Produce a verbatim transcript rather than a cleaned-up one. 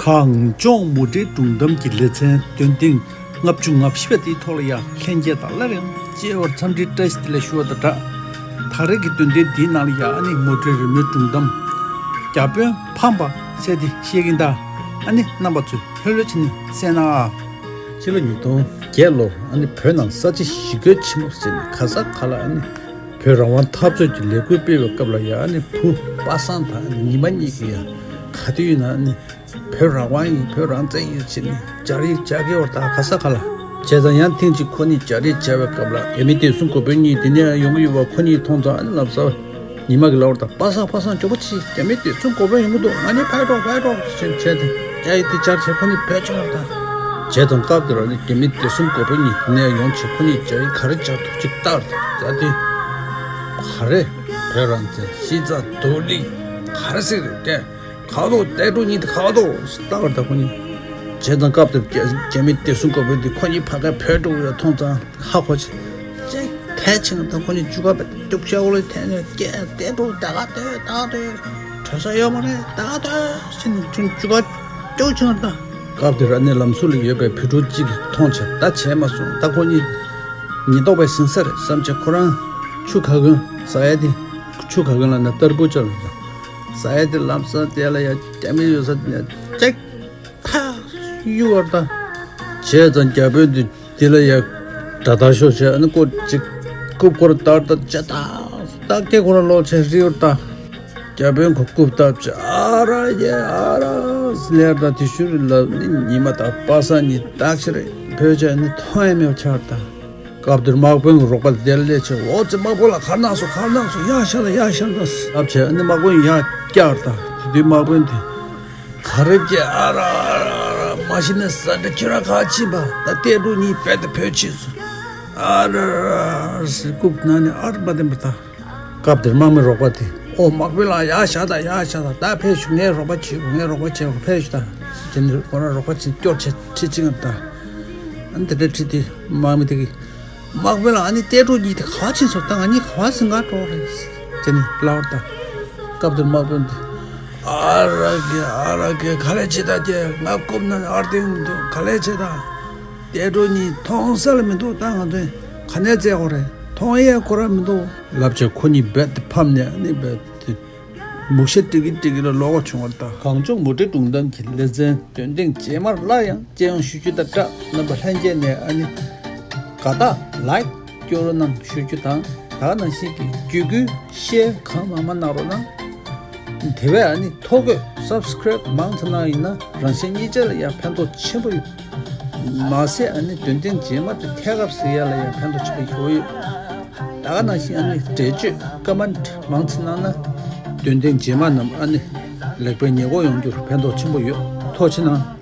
གངས་ལྗོངས་མུ་འབྲེལ་སྒྲུང་གཏམ་གྱི་ལེ་ཚན་འདོན་ཐེངས་ལྔ་བཅུ་ང་བཞི་པ་དེའི་ཐོག་ལ་ཡང་ལྷན་རྒྱས་དང་སླར་ཡང་མཇལ་བར་འཚམས་འདྲི་བཀྲ་ཤིས་བདེ་ལེགས་ཞུ་བ་དང་སྦྲགས། ད་རེས་ཀྱི་འདོན་ཐེངས་འདིའི་ནང་ལ་ཡང་ཨ་ནི་མུ་འབྲེལ་རི་མོའི་སྒྲུང་གཏམ་བརྒྱ་དཔོན་ཕམ་པ་ཟེར་དེ་བཤད་ཀྱིན་གདའ། ཨ་ནི་རྣམ་པ་ཚོས་ལྷོད་ལྷོད་བྱས་ནས་གསན་ན་ཨ། ཕྱི་ལོ་ཉིས་སྟོང་བརྒྱད་ལོར་ཨ་ནི་བོད་ནང་གསར་བརྗེ་ཞི་རྒོལ་ཆེན་མོ་ཟེར་ནས་ག་ས་ག་ལ་ཨ་ནི་བོད་རང་དབང་འཐབ་རྩོད་ཀྱི་ལས་འགུལ་སྤེལ་བའི་སྐབས་ལ་ཡང་ཨ་ནི་བུ་པ་སངས་དང་ཉི་མ་གཉིས་ཀྱིས་ཡང་ག་དུས་ཡིན་ན་ཨ་ནི་བོད་རང་དབང་ཡིན། བོད་རང་བཙན་ཡིན་ཟེར་ནས་རྒྱག་རེས་རྒྱག་གི་ཡོད་ད་ག་ས་ག་ལ། བྱས་ཙང་ཡང་ཐེངས་གཅིག་ཁོ་གཉིས་རྒྱག་རེས་བྱས་པའི་སྐབས་ལ་རྒྱ་མི་བདེ་སྲུང་འགོ་དཔོན་གཉིས་དེ་ནས་ཡོང་གི་ཡོད་པ་ཁོ་གཉིས་མཐོང་ཙང་ཨ་ནི་ལབ་ས་ཉི་མ་གི་ལབ་པ་དང་པ་སངས་པ་སངས་མགྱོགས་པོ་བྱེད། རྒྱ་མི་བདེ་སྲུང་འགོ་དཔོན་ཡོང་གི་འདུག་ང་གཉིས་ཕར་འགྲོ་ཕར་འགྲོ་ཟེར་བྱས་ཏེ་རྒྱ་ཡི་དེ་འབྱར་བྱས་ཁོ་གཉིས་བྲོས་ཕྱིན་པ་དང་། བྱས་ཙང་སྐབས་དེར་ཨ་ནི་རྒྱ་མི་བདེ་སྲུང་འགོ་དཔོན་གཉིས་དེ་ནས་ཡོང་བྱས་ཁོ་གཉིས་རྒྱ་ཡིག་ག་རེ་རྒྱག་ཐུབ་ཅིག་བལྟ་བར་དང་རྒྱ་དེ་ག་རེ་བོད་རང་བཙན་གཞིས་རྩ་བདེ་སྲུང་ག་རེ་ཟེར་རེད་དྲན། ག་བ་འདུག་ཏེ་ཀྲུའུ་གཉིས་དེ་ག་བ་འདུག་བལྟ་བར་དང་ཁོ་གཉིས། བྱས་ཙང་སྐབས་དེར་རྒྱ་རྒྱ་མི་བདེ་སྲུང་འགོ་དཔོན་དེ་ཁོ་གཉིས་ཕ་གིར་བྲོས་འགྲོ་གི་ཡོད་མཐོང་ཙང་ཧ་གོ་བྱས། ཅེས་ཐལ་ཕྱིན་དང་ཁོ་གཉིས་རྒྱུག་ཁ་བས་རྒྱུག་ཤ་འོ་ལོས་ཐལ་ནས་སྐད་ཏེ་ཀྲུའུ་ད་ག་སྡོད་ད་ག་སྡོད་བྲོས་ས་ཡོད་མ་རེད་ད་ག་སྡོད་ཟེར་ནས་ཁྱོད་རྒྱུག་ཁ་རྒྱུག་ཕྱིན་དང་། སྐབས་དེར་ཨ་ནི་ལམ་ཟུར་ལ་ཡོད་པའི་བོད་ཕྲུག་གཅིག་གིས་མཐོང་བྱས་ད་བྱས་མ་སོང་ད་ཁོ་གཉིས་ཉེན་རྟོག་པས་ཟིན་ས་རེད་བསམ་བྱས་ཁོ་རང་ཆུ་ཁ་གོན་ཟ་ཡ་དེ་ཆུ་ཁ་གོན་ལ་ན་ཏར་པོ་ཅོ་ལ་ཟ་ཡ་དེ་ལམ་སང་དེ་ལ་ཡ་རྒྱ་མི་ཡོད་ས་དེ་ནས་ཅེག་ཐག་གཡུག་བར་དང་། བྱས་ཙང་རྒྱ་དཔོན་དེ་དེ་ལ་ཡ་དགྲ་ཐག་ཤོར་བྱས་ཨ་ནི་ཀོ་ཅིག་རྐུབ་སྐོར་ལྟར་དང་བྱས་ཐག་ཐག་སྐེ་ཁོ་ར་ལོག་བྱས་རི་བར་དང་། རྒྱ་དཔོན་ཁོ་རྐུབ་བཏབ་བྱས་ཨ་ར་ཡེ་ཨ་ར་ཟེར་དང་དེ་ཤུར་ལ་ནི་ཉི་མ་དང་པ་སངས་གཉིས་བདག་ཤི་རེད་བོད་ཆས་ནི་མཐོང་ཡ་མེད་པ་ཆགས་དང་། སྐབས་དེར་དམག་དཔོན་གྱི་རོགས་པ་དེར་སླེབས་བྱས་འོ་ཙི་དམག་དཔོན་ལགས་ག་རེ་གནང་སོང་ག་རེ་གནང་སོང་ཡར་ཤར་དང་ཡར་ཤར་དང་ལབ་བྱས་ཨ་ནི་དམག་དཔོན་ཡར་བཀྱགས་དང་དེ་དུས་དམག་དཔོན་དེ། ག་རེ་བྱས་ཨ་ར་ཨ་ར་ཨ་ར་མ་གཞི་ནས་ཟ་འདྲ་ཁྱོད་རང་ག་ཕྱིན་པ་ད་ཏེ་ཀྲུའུ་གཉིས་རྦད་དེ་བྲོས་ཕྱིན་སོང་། ཨ་ར་ར་ར་ཟེར་རྐུབ་ན་ནས་ཨར་མ་བསྟན་པར་ད། སྐབས་དེར་དམག་མི་རོགས་པ་དེ་ཨོ་དམག་དཔོན་ལགས་ཡར་བཞག་དང་ཡར་བཞག་དང་ད་ཕེབས་ཤོག་ངས་རོགས་པ་བྱེད་དགོས་ངས་རོགས་པ་བྱེད་དགོས་ཕེབས་ཤོག་དང་། དེ་ནས་ཁོ་རང་རོགས་པ་བྱེད་སྐྱོར་བྱེད་ཁྲིད་ཅིག་ཨ་ད། ཨ་ནི་དེ་འདྲ་ཁྲིད་དེ་དམག་མི་དེ་གིས། དམག་དཔོན་ལགས་ཨ་ནི་ཏེ་ཀྲུའུ་གཉིས་དེ་ག་བ་ཕྱིན་སོང་ད་ང་གཉིས་ག་བ་ཟིན་ག་འགྲོ་རེད། དེ་ནི་ལབ་པར་ད། སྐབས་དེར་དམག་དཔོན་དེ། ཨ་ར་གེ་ཨ་ར་གེ་ག་ལེ་བྱེད་ད་ཀྱེ་ང་རྐུབ་ན་ཨར་ཏེང་མི་འདུག་ག་ལེ་བྱེད་ད། ཏེ་ཀྲུའུ་གཉིས་མཐོང་ས་ལ་མི་འདུག་ད་ང་ཚོས་ག་ནས་བཙལ་དགོས་རེད་མཐོང་ཡས་ཁོ་ར་མི་འདུག་ལབ་བྱས་ཁོ་གཉིས་རྦད་དེ་ཕམ་ནས་ཨ་ནི་རྦད་དེ། མུག་ཤ་ཀྲིག་ཀི་ཀྲིག་ཀི་ལ་ལོག་པ་བྱུང་བ་དང་། གངས་ལྗོངས་མུ་འབྲེལ་སྒྲུང་གཏམ་གྱི་ལེ་ཚན་འདོན་ཐེངས་རྗེས་མར་སླར་ཡང་སྤྱི་ཡོངས་ཞུ་རྒྱུ་དང་སྦྲགས་རྣམ་པ་ལྷན་རྒྱས་ནས་ཨ་ནི་དགའ་རྟགས་ལའིཀ་སྐྱོར་རོགས་གནང་ཞུ་རྒྱུ་དང་ད་ག་ནང་བཞིན་གྱི་བརྒྱུད་སྐུལ་ཤེར་གང་མང་མང་གནང་རོགས་གནང་། དེ་བས་ཨ་ནི་ཐོ་འགོད་སབ་སི་ཀ་རེབ་མང་ཙམ་གནང་ཡིན་ན་རང་གཞན་གཉིས་ཆ་ལ་ཡང་ཕན་ཐོགས་ཆེན་པོ་ཡོད། མ་ཟད་ཨ་ནི་འདོན་ཐེངས་རྗེས་མ་དེ་ཐད་ཀར་གཟིགས་ཡ་ལ་ཡང་ཕན་ཐོགས་ཆེན་པོ་ཡོད་ཡོད། ད་ག་ནང་བཞིན་ཨ་ནི་འགྲེལ་བརྗོད་ཀ་མེན་ཊི་མང་ཙམ་གནང་ན་འདོན་ཐེངས་རྗེས་མ་རྣམས་ཨ་ནི་ལེགས་པའི་ཉེས་འགོག་ཡོང་རྒྱུར་ཕན་ཐོགས་ཆེན་པོ་ཡོད། ཐུགས་རྗེ་གནང་།